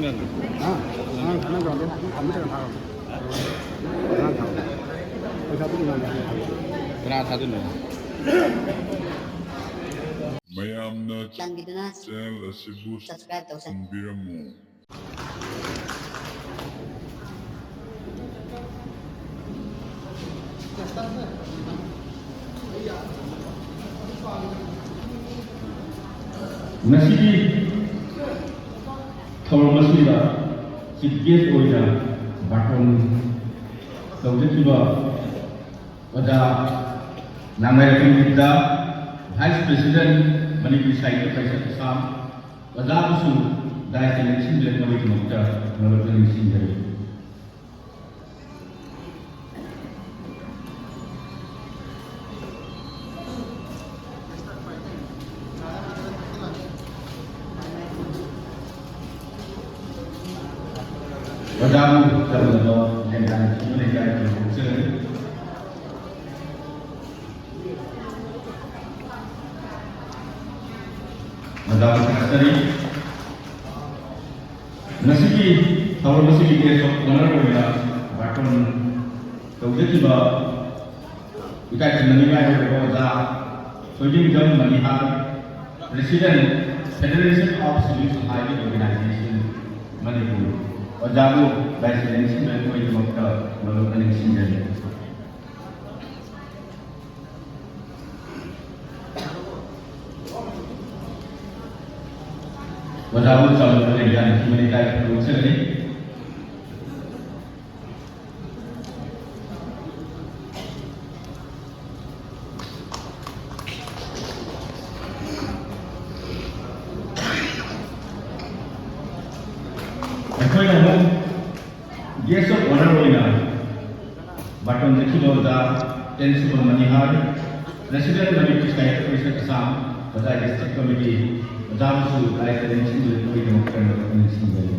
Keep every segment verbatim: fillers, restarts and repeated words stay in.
ꯍꯥ? ꯑꯉꯥꯡ ꯈꯠꯅꯕ ꯌꯥꯎꯔꯗꯤ ꯊꯝꯕ ꯆꯠꯂ ꯊꯥꯔꯣ꯫ ꯑꯉꯥꯡ ꯊꯥꯔꯣ꯫ ꯄꯩꯁꯥ ꯄꯤꯅꯕ ꯍꯥꯏꯔꯣ꯫ ꯀꯅꯥ ꯊꯥꯗꯣꯏꯅꯣ? ꯃꯌꯥꯝꯅ ꯆꯥꯟꯕꯤꯗꯨꯅ channel ꯑꯁꯤꯕꯨ subscribe ꯇꯧꯁꯟꯕꯤꯔꯝꯃꯨ꯫ ꯉꯁꯤꯒꯤ ꯊꯧꯔꯝ ꯑꯁꯤꯗ chief guest ꯑꯣꯏꯅ ꯕꯥꯔꯇꯣꯟ ꯇꯧꯖꯈꯤꯕ ꯑꯣꯖꯥ ꯅꯥꯃꯥꯏꯔꯩ ꯕꯤꯗ꯭ꯌꯥ, Vice President, ꯃꯅꯤꯄꯨꯔ ꯁꯥꯍꯤꯇ꯭ꯌ ꯄꯔꯤꯁꯠ ꯑꯁꯥꯝ, ꯑꯣꯖꯥꯕꯨꯁꯨ dais ꯇ ꯂꯦꯡꯁꯤꯟꯕꯤꯔꯛꯅꯕꯒꯤꯗꯃꯛꯇ ꯃꯔꯨꯞꯅ ꯅꯤꯡꯁꯤꯡꯖꯔꯤ꯫ ꯑꯣꯖꯥꯕꯨ ꯇꯔꯨꯅꯕ ꯂꯦꯡꯗꯥꯏ ꯊꯤꯕ ꯂꯩꯀꯥꯏ ꯈꯨꯔꯨꯝꯖꯔꯤ꯫ ꯑꯣꯖꯥꯕꯨ ꯊꯥꯒꯠꯆꯔꯤ꯫ ꯉꯁꯤꯒꯤ ꯊꯧꯔꯝ ꯑꯁꯤꯒꯤ guest of honour ꯑꯣꯏꯅ ꯕꯥꯔꯇꯣꯟ ꯇꯧꯖꯈꯤꯕ ꯏꯀꯥꯏ ꯈꯨꯝꯅꯅꯤꯡꯉꯥꯏ ꯑꯣꯏꯔꯕ ꯑꯣꯖꯥ ꯊꯣꯏꯕꯤꯡꯖꯝ ꯃꯅꯤꯍꯥꯔ, President, Federation of Civil Society Organization, Manipur. ꯑꯣꯖꯥꯕꯨ dais ꯇ ꯂꯦꯡꯁꯤꯟꯕꯤꯔꯛꯄꯒꯤꯗꯃꯛꯇ ꯃꯔꯨꯞꯅ ꯅꯤꯡꯁꯤꯡꯖꯔꯤ꯫ ꯑꯣꯖꯥꯕꯨ ꯆꯥꯎꯅ ꯂꯦꯡꯗꯥꯏ ꯊꯤꯕ ꯂꯩꯀꯥꯏ ꯈꯨꯔꯨꯝꯖꯒꯅꯤ꯫ ꯑꯩꯈꯣꯏꯅ ꯑꯃꯨꯛ guest of honour ꯑꯣꯏꯅ ꯕꯥꯔꯇꯣꯟ ꯂꯩꯈꯤꯕ ꯑꯣꯖꯥ ꯇꯦꯟꯁꯨꯕ ꯃꯅꯤꯍꯥꯔ, President, ꯃꯅꯤꯄꯨꯔ ꯁꯥꯍꯤꯇ꯭ꯌ ꯄꯔꯤꯁꯠ ꯑꯁꯥꯝ, ꯑꯣꯖꯥ District Committee, ꯑꯣꯖꯥꯕꯨꯁꯨ dais ꯇ ꯂꯦꯡꯁꯤꯟꯕꯤꯔꯛꯄꯒꯤꯗꯃꯛꯇ ꯅꯤꯡꯁꯤꯡꯖꯔꯤ꯫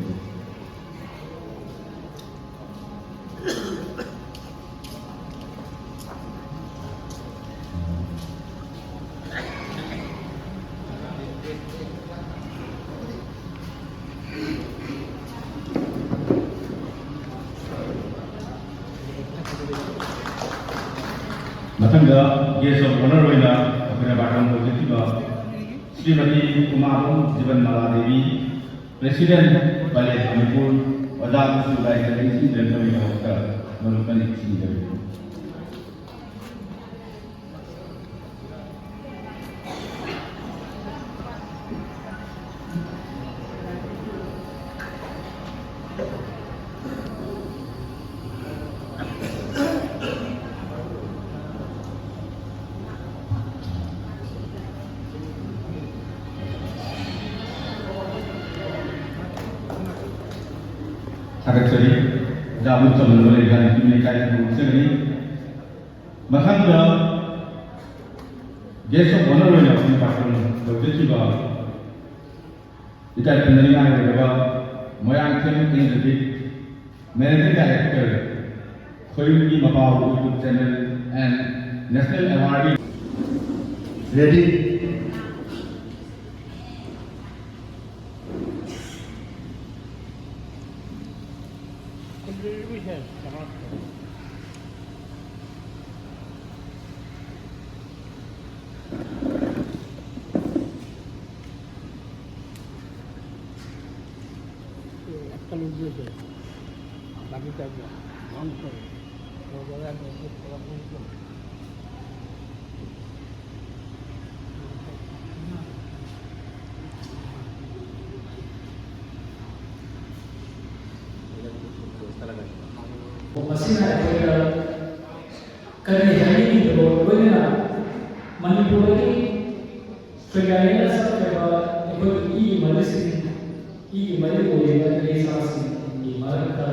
ꯃꯊꯪꯗ guest of honour ꯑꯣꯏꯅ ꯑꯩꯈꯣꯏꯅ ꯕꯥꯔꯇꯣꯟ ꯇꯧꯖꯈꯤꯕ ꯁ꯭ꯔꯤꯃꯇꯤ ꯀꯨꯃꯥꯔꯣꯝ ꯖꯤꯕꯟꯃꯥꯂꯥ ꯗꯦꯕꯤ, President, ꯄꯂꯦ ꯃꯅꯤꯄꯨꯔ, ꯑꯣꯖꯥ ꯀꯨꯁꯨ ꯂꯥꯏꯁ꯭ꯔꯝ ꯏꯟꯁꯤꯟꯕꯤꯔꯛꯄꯒꯤꯗꯃꯛꯇ ꯃꯔꯨꯞ ꯃꯅꯤ ꯊꯤꯟꯖꯔꯤ꯫ ꯊꯥꯒꯠꯆꯔꯤ꯫ ꯑꯣꯖꯥꯕꯨ ꯆꯝꯅꯕ ꯂꯩꯕ ꯅꯨꯄꯤ ꯂꯩꯀꯥꯏꯗ ꯐꯣꯡꯗꯣꯛꯆꯒꯅꯤ꯫ ꯃꯊꯪꯗ guest of honour ꯑꯣꯏꯅ ꯑꯩꯈꯣꯏꯅ ꯕꯥꯔꯇꯣꯟ ꯂꯧꯖꯈꯤꯕ ꯏꯀꯥꯏ ꯈꯨꯝꯅꯅꯤꯡꯉꯥꯏ ꯑꯣꯏꯔꯕ Moirangthem Indrajit, Managing Director, ꯈꯣꯏꯔꯨꯝꯒꯤ ꯃꯄꯥꯎ YouTube channel and National Awardee꯫ Ready? ꯃꯁꯤꯅ ꯑꯩꯈꯣꯏꯗ ꯀꯔꯤ ꯍꯥꯏꯅꯤꯡꯉꯤꯕꯅꯣ? ꯂꯣꯏꯅꯅ ꯃꯅꯤꯄꯨꯔꯗꯒꯤ ꯊꯣꯏꯒꯥꯏꯅꯅ ꯆꯠꯈ꯭ꯔꯕ ꯑꯩꯈꯣꯏꯒꯤ ꯏꯒꯤ ꯃꯔꯤꯁꯤꯡ, ꯏꯒꯤ ꯃꯔꯤ ꯑꯣꯏꯔꯤꯕ ꯏꯔꯩꯆꯥꯁꯤꯡꯒꯤ ꯃꯔꯛꯇ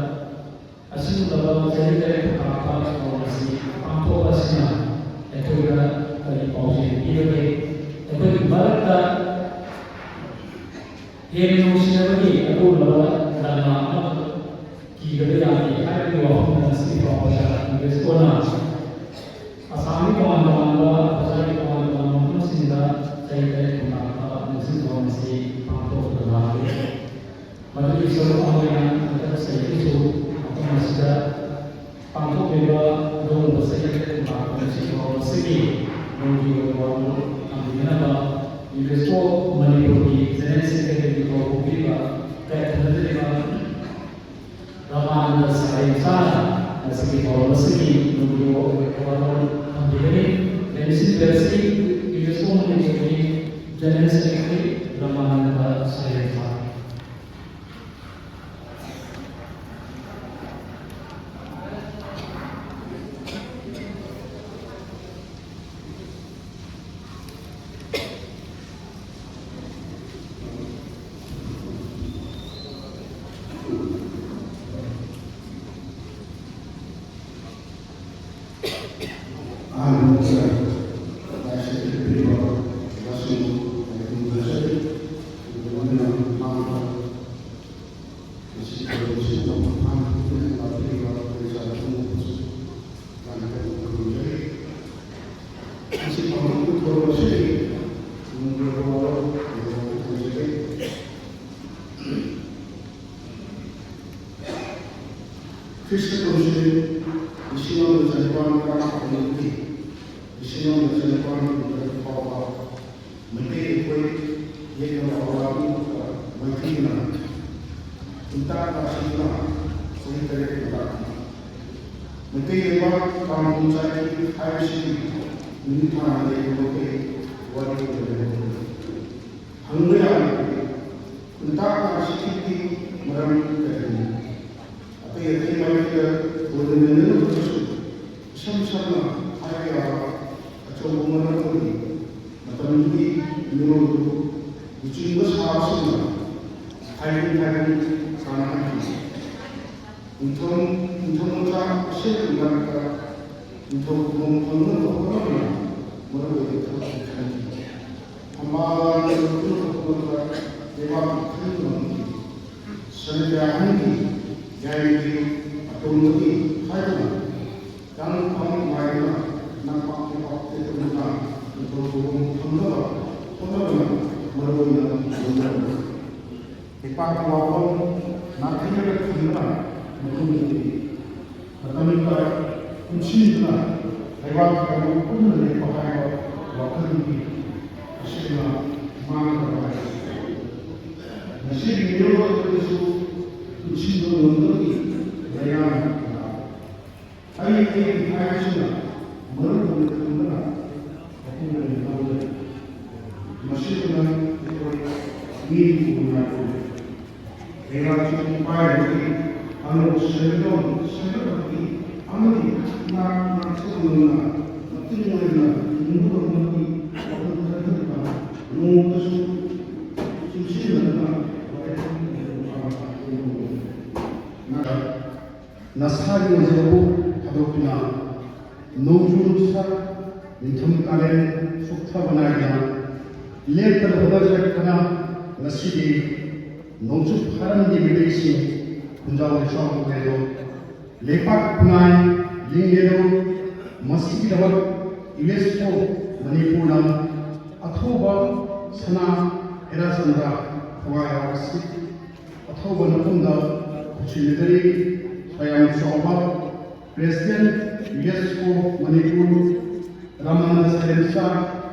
ꯑꯁꯤꯒꯨꯝꯂꯕ ꯆꯍꯤ ꯇꯔꯦꯠ ꯈꯨꯟꯇꯥꯛꯄ ꯊꯧꯔꯝ ꯑꯁꯤ ꯄꯥꯡꯊꯣꯛꯄ ꯑꯁꯤꯅ ꯑꯩꯈꯣꯏꯗ ꯀꯔꯤ ꯄꯥꯎꯖꯦꯜ ꯄꯤꯕꯒꯦ? ꯑꯩꯈꯣꯏꯒꯤ ꯃꯔꯛꯇ ꯍꯦꯟꯅ ꯅꯨꯡꯁꯤꯅꯕꯒꯤ ꯑꯗꯨꯒꯨꯝꯂꯕ ꯂꯝꯃꯥ ꯑꯃꯈꯛ ꯀꯤꯗꯕ ꯌꯥꯗꯦ ꯍꯥꯏꯕꯒꯤ ꯋꯥꯐꯝꯗ ꯉꯁꯤꯒꯤ ꯄꯥꯎ ꯄꯥꯎꯇꯥꯛ ꯏꯪꯂꯤꯁ ꯑꯣꯟꯅ ꯑꯁꯥꯝꯒꯤ ꯇꯣꯉꯥꯟ ꯇꯣꯉꯥꯟꯕ ꯄ꯭ꯔꯖꯥꯒꯤ ꯇꯣꯉꯥꯟ ꯇꯣꯉꯥꯟꯕ ꯃꯐꯝꯁꯤꯡꯗ ꯆꯍꯤ ꯇꯔꯦꯠ ꯈꯨꯟꯇꯥꯛꯄ ꯅꯤꯡꯁꯤꯡ ꯊꯧꯔꯝ ꯑꯁꯤ ꯄꯥꯡꯊꯣꯛꯄꯗ ꯂꯥꯛꯂꯤ꯫ ꯃꯗꯨꯒꯤ ꯁꯔꯨꯛ ꯑꯃ ꯑꯣꯏꯅ ꯍꯟꯗꯛ ꯆꯍꯤꯒꯤꯁꯨ ꯃꯐꯝ ꯑꯁꯤꯗ ꯄꯥꯡꯊꯣꯛꯂꯤꯕ ꯑꯗꯨꯒꯨꯝꯕ ꯆꯍꯤ ꯇꯔꯦꯠ ꯈꯨꯟꯇꯥꯛꯄ ꯉꯁꯤ ꯊꯧꯔꯝ ꯑꯁꯤꯒꯤ ꯅꯨꯡꯒꯤ ꯑꯣꯏꯕ ꯋꯥꯔꯣꯜ ꯊꯝꯕꯤꯅꯅꯕ ꯌꯨꯅꯦꯁꯀꯣ ꯃꯅꯤꯄꯨꯔꯒꯤ ꯖꯦꯅꯦꯔꯦꯜ ꯁꯦꯀ꯭ꯔꯦꯇꯔꯤꯒꯤ ꯊꯧ ꯄꯨꯕꯤꯕ ꯀꯌꯥꯊꯪꯅꯖꯔꯤꯕ ꯔꯃꯥꯅꯟꯗ ꯁꯥꯔꯦꯝꯆꯥꯅ ꯉꯁꯤꯒꯤ ꯊꯧꯔꯝ ꯑꯁꯤꯒꯤ ꯅꯨꯡꯒꯤ ꯑꯣꯏꯕ ꯋꯥꯔꯣꯜ ꯊꯝꯕꯤꯒꯅꯤ꯫ ꯂꯦꯝꯁꯤꯟꯕꯤꯔꯁꯤ ꯌꯨꯅꯦꯁꯀꯣ ꯃꯅꯤꯄꯨꯔꯒꯤ ꯖꯦꯅꯦꯔꯦꯜ ꯁꯦꯀ꯭ꯔꯦꯇꯔꯤ ꯔꯃꯥꯅꯟꯗ ꯁꯥꯔꯦꯝꯆꯥ꯫ ꯑꯍꯥꯟꯕꯗ ꯂꯥꯏꯁꯦꯟꯁ ꯄꯤꯕ ꯑꯣꯖꯥꯁꯤꯡꯕꯨ ꯊꯥꯒꯠꯄ ꯐꯣꯡꯗꯣꯛꯆꯔꯤ꯫ ꯑꯗꯨꯒ ꯂꯣꯏꯅꯅ ꯃꯃꯥꯡꯗ ꯃꯁꯤꯒꯤ ꯊꯧꯔꯝ ꯑꯁꯤꯗ ꯃꯄꯨꯡ ꯐꯥꯅ ꯂꯥꯛꯄꯤꯔꯤꯕ ꯑꯩꯈꯣꯏ ꯏꯆꯥ ꯄꯨꯝꯅꯃꯛꯄꯨꯁꯨ ꯌꯥꯝꯅ ꯊꯥꯒꯠꯄ ꯐꯣꯡꯗꯣꯛꯆꯔꯤ꯫ ꯃꯁꯤ ꯄꯥꯡꯊꯣꯛꯄꯒꯤ ꯊꯧꯔꯝ ꯑꯁꯤꯒꯤ ꯅꯨꯡꯒꯤ ꯑꯣꯏꯕ ꯋꯥꯔꯣꯜ ꯊꯝꯖꯒꯦ꯫ ꯈ꯭ꯔꯤꯁꯇ ꯀꯨꯝꯖꯥ ꯂꯤꯁꯤꯡ ꯑꯃꯒ ꯆꯅꯤꯄꯥꯟ ꯇꯔꯥ ꯃꯥꯄꯜꯗꯒꯤ ꯂꯤꯁꯤꯡ ꯑꯃꯒ ꯆꯅꯤꯄꯥꯟ ꯀꯨꯟꯇꯔꯦꯠ ꯐꯥꯎꯕ ꯃꯩꯇꯩ ꯑꯩꯈꯣꯏ ꯌꯦꯛꯅꯕ ꯑꯋꯥꯕ ꯃꯥꯏꯊꯤꯅ ꯈꯨꯟꯇꯥꯛ ꯇꯥꯁꯤꯟꯗꯨꯅ ꯆꯍꯤ ꯇꯔꯦꯠ ꯈꯨꯟꯇꯥꯛꯈꯤ꯫ ꯃꯩꯇꯩ ꯂꯩꯕꯥꯛ ꯀꯥꯡꯕꯨ ꯆꯥꯏꯈꯤ ꯍꯥꯏꯕꯁꯤꯗꯤ ꯅꯨꯃꯤꯠ ꯊꯥꯅ ꯂꯩꯕ ꯃꯈꯩ ꯋꯥꯔꯤ ꯑꯣꯏꯅ ꯂꯩꯍꯧꯔꯤ꯫ ꯍꯪꯕ ꯌꯥꯕꯗꯤ, ꯈꯨꯟꯇꯥꯛ ꯇꯥꯁꯤꯟꯈꯤꯕꯒꯤ ꯃꯔꯝ ꯀꯔꯤꯅꯣ? ꯑꯇꯩ ꯑꯇꯩ ꯃꯥꯏꯀꯩꯗ ꯊꯣꯏꯅ ꯅꯩꯅꯔꯨꯗ꯭ꯔꯁꯨ, ꯏꯁꯝ ꯁꯝꯅ ꯍꯥꯏꯕ ꯌꯥꯕ ꯑꯆꯧꯕ ꯃꯔꯝ ꯑꯃꯗꯤ ꯃꯇꯝꯗꯨꯒꯤ ꯃꯤꯔꯣꯜꯗꯨ ꯂꯨꯆꯤꯡꯕ ꯁꯥꯕꯁꯤꯡꯅ ꯈꯥꯏꯕꯨꯡ ꯈꯥꯏꯕꯨꯡ ꯁꯥꯅꯍꯟꯈꯤ꯫ ꯅꯤꯡꯊꯧ, ꯅꯤꯡꯊꯧ ꯃꯆꯥ ꯑꯁꯤꯒꯤ ꯃꯔꯛꯇ ꯅꯤꯡꯊꯧ ꯈꯨꯕꯝ ꯐꯪꯅꯕ ꯍꯣꯠꯅꯕꯅ ꯃꯔꯨꯑꯣꯏꯕ ꯊꯕꯛ ꯈꯟꯈꯤ꯫ ꯐꯝꯕꯥꯜ ꯂꯥꯟ ꯇꯧꯗꯨꯅ ꯍꯣꯠꯅꯕꯗ ꯂꯩꯕꯥꯛꯀꯤ ꯈꯟ ꯉꯝꯈꯤ꯫ ꯁꯅꯥ ꯀꯌꯥ ꯍꯟꯈꯤ꯫ ꯌꯥꯏꯒꯤ ꯑꯇꯣꯝꯕꯒꯤ ꯍꯥꯏꯗꯨꯅ ꯇꯥꯡ ꯐꯝ ꯉꯥꯏꯗꯨꯅ ꯅꯝꯄꯥꯛ ꯂꯩꯕꯥꯛ ꯇꯦꯛꯇꯅ ꯅꯤꯡꯊꯧ ꯈꯨꯕꯝ ꯐꯪꯅꯕ ꯍꯣꯠꯅꯕꯅ ꯃꯔꯨꯑꯣꯏꯅ ꯂꯧꯅꯔꯝꯃꯤ꯫ ꯂꯩꯄꯥꯛꯀꯤ ꯋꯥꯐꯝ ꯅꯥꯊꯩꯔꯒ ꯊꯝꯗꯨꯅ ꯃꯐꯝꯗꯨꯗꯤ ꯃꯇꯝꯗ ꯄꯨꯟꯁꯤꯟꯗꯨꯅ ꯂꯩꯕꯥꯛ ꯊꯧꯔꯝ ꯄꯨꯟꯅ ꯂꯦꯞꯄ ꯍꯥꯏꯕ ꯋꯥꯈꯜꯗꯤ ꯇꯁꯦꯡꯅ ꯃꯥꯡꯒꯗꯕ ꯍꯥꯏꯕꯁꯤ꯫ ꯉꯁꯤꯒꯤ ꯃꯤꯑꯣꯏꯕ ꯑꯩꯈꯣꯏꯗꯁꯨ ꯄꯨꯟꯁꯤꯟꯕ ꯉꯝꯕꯒꯤ ꯂꯩꯉꯥꯛ ꯑꯩ ꯑꯩꯒꯤ ꯍꯥꯏꯕꯁꯤꯅ ꯃꯔꯨ ꯑꯣꯏꯅ ꯊꯝꯕꯅ ꯃꯄꯨꯡ ꯑꯣꯏꯅ ꯂꯧꯖꯩ꯫ ꯃꯁꯤꯅ ꯑꯩꯈꯣꯏ ꯃꯤ ꯑꯣꯏꯅ ꯂꯩꯉꯥꯛꯁꯨ ꯄꯥꯏꯕꯒꯤ ꯑꯅꯧꯕ ꯁꯦꯟꯃꯤꯠꯂꯣꯟ ꯁꯦꯝꯒꯠꯄꯒꯤ ꯑꯃꯗꯤ ꯅꯥꯠ ꯅꯥꯠꯁꯦ ꯉꯝꯅ ꯃꯇꯤꯡ ꯑꯣꯏꯅ ꯍꯤꯡꯕ ꯉꯝꯕꯒꯤ ꯋꯥꯈꯜ ꯈꯟꯊꯗꯨꯅ ꯅꯣꯡꯃꯇꯁꯨ ꯆꯨꯞꯁꯤꯟꯅꯗꯨꯅ ꯋꯥꯔꯦꯞ ꯂꯧꯕ ꯉꯝꯕ ꯅꯁꯥꯒꯤ ꯑꯣꯏꯖꯕꯕꯨ ꯊꯥꯗꯣꯛꯇꯨꯅ ꯅꯣꯡꯖꯨ ꯅꯨꯡꯁꯥ, ꯅꯤꯡꯊꯝ ꯀꯥꯂꯦꯟ ꯁꯣꯛꯊꯕ ꯅꯥꯏꯗꯅ ꯂꯦꯞꯇꯅ ꯍꯣꯠꯅꯖꯔꯛꯄꯅ ꯉꯁꯤꯗꯤ ꯅꯣꯡꯆꯨꯞ ꯐꯥꯔꯝꯒꯤ ꯃꯤꯑꯣꯏꯁꯤꯡ ꯈꯨꯟꯖꯥꯎ ꯂꯩꯆꯥꯎ ꯑꯣꯏꯔꯣ, ꯂꯩꯄꯥꯛ ꯈꯨꯟꯅꯥꯏ ꯂꯤꯡꯂꯦꯔꯣ꯫ ꯃꯁꯤꯒꯤꯗꯃꯛ ꯌꯨꯅꯦꯁꯀꯣ ꯃꯅꯤꯄꯨꯔꯅ ꯑꯊꯧꯕ ꯁꯅꯥ ꯍꯦꯔꯥꯆꯟꯗ꯭ꯔ ꯊꯧꯋꯥ ꯌꯥꯎꯔꯛꯁꯤ꯫ ꯑꯊꯧꯕ ꯅꯐꯝꯗ ꯈꯨꯠꯁꯨ ꯂꯦꯡꯖꯔꯤ꯫ ꯃꯌꯥꯝ ꯆꯥꯎꯕ president UNESCO Manipur, Ramananda Salemcha,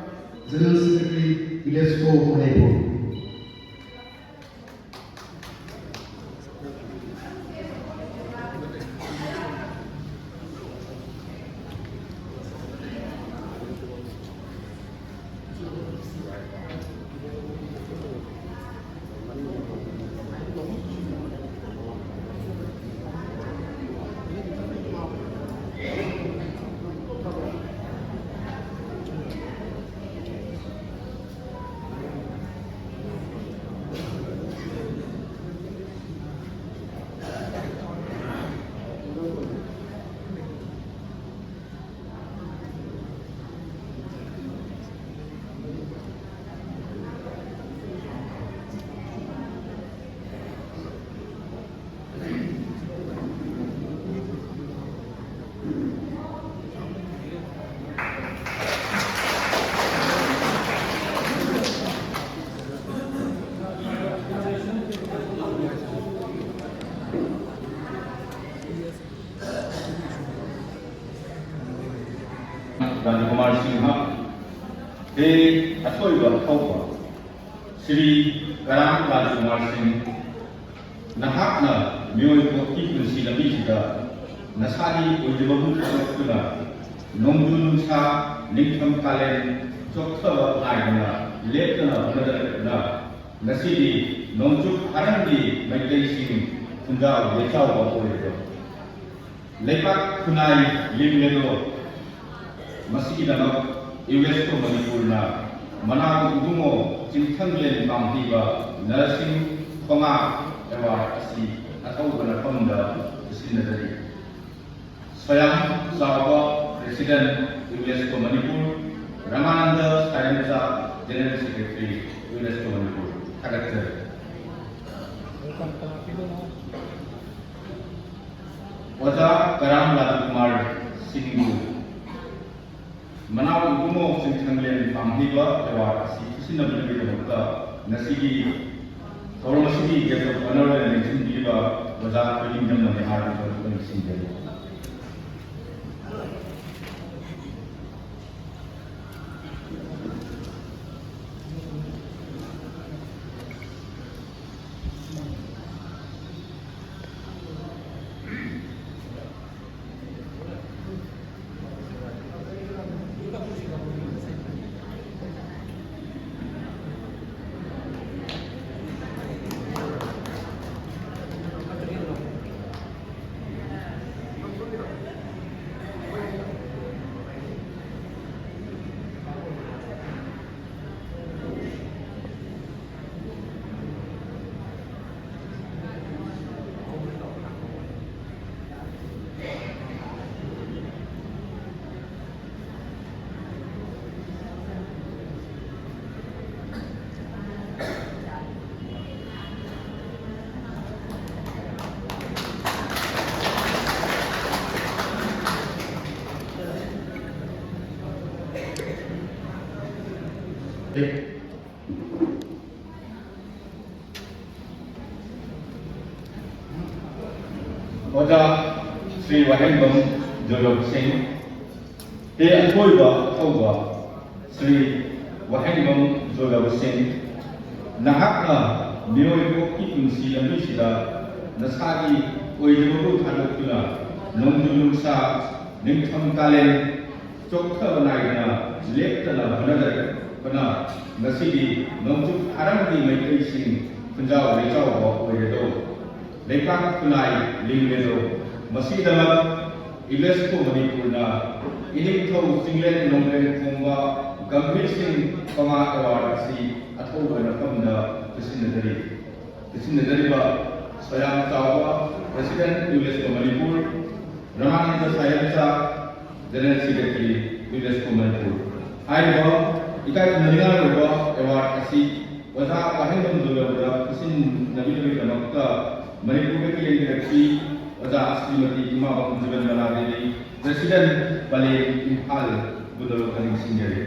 general secretary UNESCO Manipur. Singh, ꯍꯦ ꯑꯊꯣꯏꯕ ꯑꯊꯧꯕ ꯁ꯭ꯔꯤ ꯀꯔꯥꯝ ꯔꯥꯖꯀꯨꯃꯥꯔ ꯁꯤꯡ, ꯅꯍꯥꯛꯅ ꯃꯤꯑꯣꯏꯄꯣꯛꯀꯤ ꯄꯨꯟꯁꯤ ꯂꯝꯕꯤꯁꯤꯗ ꯅꯁꯥꯒꯤ ꯑꯣꯏꯖꯕꯕꯨ ꯊꯥꯗꯣꯛꯇꯨꯅ, ꯅꯣꯡꯖꯨ ꯅꯨꯡꯁꯥ, ꯅꯤꯡꯊꯝ ꯀꯥꯂꯦꯟ ꯆꯣꯛꯊꯕ ꯅꯥꯏꯗꯅ ꯂꯦꯞꯇꯅ ꯍꯣꯠꯅꯖꯔꯛꯇꯨꯅ, ꯉꯁꯤꯗꯤ ꯅꯣꯡꯆꯨꯞ ꯐꯥꯔꯝꯒꯤ ꯃꯩꯇꯩꯁꯤꯡ ꯈꯨꯟꯖꯥꯎ ꯌꯩꯆꯥꯎꯕ ꯑꯣꯏꯔꯤꯕ ꯂꯩꯕꯥꯛ ꯈꯨꯟꯅꯥꯏ ꯂꯤꯡꯂꯦꯗꯣ꯫ ꯃꯁꯤꯒꯤꯗꯃꯛ ꯌꯨꯅꯦꯁꯀꯣ ꯃꯅꯤꯄꯨꯔꯅ ꯃꯅꯥꯎ ꯏꯕꯨꯡꯉꯣ ꯆꯤꯡꯊꯪꯂꯦꯟ ꯄꯥꯝꯍꯩꯕ ꯅꯔꯁꯤꯡ ꯈꯣꯉꯥ ꯑꯦꯋꯥꯔꯗ ꯑꯁꯤ ꯑꯊꯧꯕ ꯅꯐꯝꯗ ꯈꯨꯠꯁꯤꯟꯅꯖꯔꯤ꯫ ꯁꯣꯌꯥꯝ ꯆꯥꯎꯕ, president, UNESCO Manipur, Ramananda Sairemcha, general secretary, UNESCO Manipur. ꯊꯥꯒꯠꯆꯔꯤ꯫ ꯑꯣꯖꯥ ꯀꯔꯥꯝ ꯔꯥꯖꯀꯨꯃꯥꯔ ꯁꯤꯡꯕꯨ ꯃꯅꯥꯎ ꯏꯕꯨꯡꯉꯣ ꯆꯤꯡꯊꯪꯂꯦꯟ ꯄꯥꯝꯍꯩꯕ ꯑꯦꯋꯥꯔꯗ ꯑꯁꯤ ꯈꯨꯠꯁꯤꯟꯅꯕꯤꯕꯒꯤꯗꯃꯛꯇ ꯉꯁꯤꯒꯤ ꯊꯧꯔꯝ ꯑꯁꯤꯒꯤ guest of honour ꯑꯣꯏꯅ ꯂꯦꯡꯁꯤꯟꯕꯤꯔꯤꯕ ꯑꯣꯖꯥ ꯊꯣꯏꯅꯤꯡꯖꯝ ꯃꯅꯤ ꯍꯥꯏꯕꯗꯨ ꯑꯩꯈꯣꯏꯅ ꯁꯤꯟꯖꯔꯤ꯫ ꯑꯣꯖꯥ ꯁ꯭ꯔꯤ ꯋꯥꯍꯦꯡꯕꯝ ꯖꯣꯏꯂꯣꯛ ꯁꯤꯡ, ꯍꯦ ꯑꯊꯣꯏꯕ ꯑꯊꯧꯕ ꯁ꯭ꯔꯤ ꯋꯥꯍꯦꯡꯕꯝ ꯖꯣꯏꯂꯕ ꯁꯤꯡ, ꯅꯍꯥꯛꯅ ꯃꯤꯑꯣꯏ ꯄꯣꯛꯀꯤ ꯄꯨꯟꯁꯤ ꯂꯝꯕꯤꯁꯤꯗ ꯅꯁꯥꯒꯤ ꯑꯣꯏꯖꯕꯕꯨ ꯊꯥꯗꯣꯛꯇꯨꯅ ꯅꯣꯡꯖꯨ ꯅꯨꯡꯁꯥ, ꯅꯤꯡꯊꯝ ꯀꯥꯂꯦꯟ ꯆꯣꯛꯊꯕ ꯅꯥꯏꯗꯅ ꯂꯦꯞꯇꯅ ꯍꯣꯠꯅꯖꯔꯛꯄꯅ ꯉꯁꯤꯗꯤ ꯅꯣꯡꯆꯨꯞ ꯊꯥꯔꯝꯒꯤ ꯃꯩꯇꯩꯁꯤꯡ ꯈꯨꯟꯖꯥꯎ ꯂꯩꯆꯥꯎꯕ ꯑꯣꯏꯔꯦꯗꯣ꯫ ꯂꯩꯄꯥꯛ ꯈꯨꯟꯅꯥꯏ ꯂꯤꯡꯂꯦꯗꯣ꯫ ꯃꯁꯤꯗꯃꯛ ꯌꯨꯅꯦꯁꯀꯣ ꯃꯅꯤꯄꯨꯔꯅ ꯏꯅꯤꯡꯊꯧ ꯆꯤꯡꯂꯦꯟ ꯅꯣꯡꯂꯦꯟ ꯈꯣꯡꯕ ꯒꯝꯚꯤꯔ ꯁꯤꯡ ꯄꯃꯥ ꯑꯦꯋꯥꯔꯗ ꯑꯁꯤ ꯑꯊꯧꯕ ꯃꯐꯝꯗ ꯈꯨꯠꯁꯤꯟꯅꯖꯔꯤ꯫ ꯈꯨꯠꯁꯤꯟꯅꯖꯔꯤꯕ ꯁꯣꯌꯥꯝ ꯆꯥꯎꯕ, president UNESCO Manipur, Ramananda Sayamcha, general secretary, UNESCO Manipur. ꯍꯥꯏꯔꯤꯕ ꯏꯀꯥꯏ ꯈꯨꯝꯅꯅꯤꯡꯉꯥꯏ ꯑꯣꯏꯕ ꯑꯦꯋꯥꯔꯗ ꯑꯁꯤ ꯑꯣꯖꯥ ꯋꯥꯍꯦꯡꯕꯝ ꯖꯣꯏꯂꯕꯗ ꯈꯨꯠꯁꯤꯟꯅꯕꯤꯅꯕꯒꯤꯗꯃꯛꯇ ꯃꯅꯤꯄꯨꯔꯗꯒꯤ ꯂꯦꯡꯕꯤꯔꯛꯄꯤ ꯑꯣꯖꯥ ꯁ꯭ꯔꯤꯃꯇꯤ ꯏꯃꯥꯕꯝ ꯖꯤꯕꯟꯃꯂꯥ ꯗꯦꯕꯤ, ꯄ꯭ꯔꯦꯁꯤꯗꯦꯟꯠ ꯄꯂꯦꯟ ꯏꯝꯐꯥꯜꯕꯨ ꯅꯣꯂꯨꯛꯅ ꯅꯤꯡꯁꯤꯡꯖꯔꯤ꯫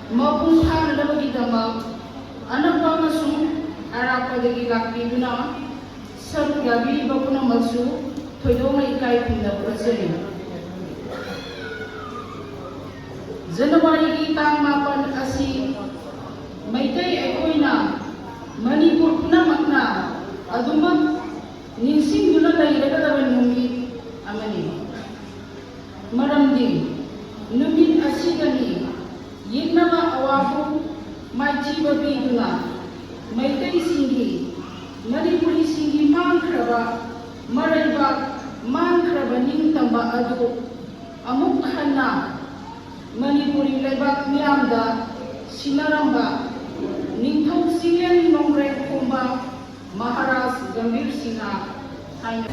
ꯃꯄꯨꯡ ꯐꯥꯅꯅꯕꯒꯤꯗꯃꯛ ꯑꯅꯛꯄ ꯑꯃꯁꯨꯡ ꯑꯔꯥꯞꯄꯗꯒꯤ ꯂꯥꯛꯄꯤꯗꯨꯅ ꯁꯔꯨꯛ ꯌꯥꯕꯤꯔꯤꯕ ꯄꯨꯝꯅꯃꯛꯁꯨ ꯊꯣꯏꯗꯣꯛꯅ ꯏꯀꯥꯏ ꯈꯨꯝꯅꯕ ꯎꯠꯆꯔꯤ꯫ ꯖꯅꯋꯥꯔꯤꯒꯤ ꯇꯥꯡ ꯃꯥꯄꯟ ꯑꯁꯤ ꯃꯩꯇꯩ ꯑꯩꯈꯣꯏꯅ ꯃꯅꯤꯄꯨꯔ ꯄꯨꯝꯅꯃꯛꯅ ꯑꯗꯨꯃꯛ ꯅꯤꯡꯁꯤꯡꯗꯨꯅ ꯂꯩꯔꯒꯗꯕ ꯅꯨꯃꯤꯠ ꯑꯃꯅꯤ꯫ ꯃꯔꯝꯗꯤ ꯅꯨꯃꯤꯠ ꯑꯁꯤꯗꯅꯤ ꯌꯦꯛꯅꯕ ꯑꯋꯥꯕꯨ ꯃꯥꯏꯊꯤꯕ ꯄꯤꯗꯨꯅ ꯃꯩꯇꯩꯁꯤꯡꯒꯤ, ꯃꯅꯤꯄꯨꯔꯤꯁꯤꯡꯒꯤ ꯃꯥꯡꯈ꯭ꯔꯕ ꯃꯔꯩꯕꯥꯛ, ꯃꯥꯡꯈ꯭ꯔꯕ ꯅꯤꯡꯇꯝꯕ ꯑꯗꯨ ꯑꯃꯨꯛ ꯍꯟꯅ ꯃꯅꯤꯄꯨꯔꯤ ꯂꯩꯕꯥꯛ ꯃꯤꯌꯥꯝꯗ ꯁꯤꯟꯅꯔꯝꯕ ꯅꯤꯡꯊꯧ ꯆꯤꯡꯂꯦꯟ ꯅꯣꯡꯒ꯭ꯔꯦꯡ ꯈꯣꯝꯕ ꯃꯍꯥꯔꯥꯖ ꯒꯝꯚꯤꯔ ꯁꯤꯡꯍ ꯍꯥꯏꯅ꯫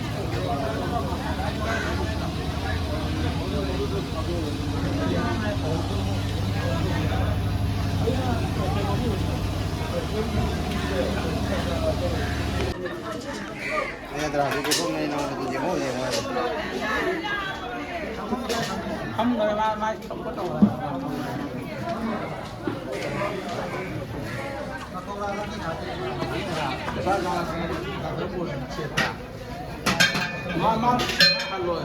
ꯐꯝꯗ꯭ꯔꯦ, ꯃꯥ, ꯃꯥꯏ ꯊꯣꯛꯄ ꯇꯧꯔꯦ꯫ ꯃꯥ, ꯃꯥ, ꯍꯜꯂꯣꯏ꯫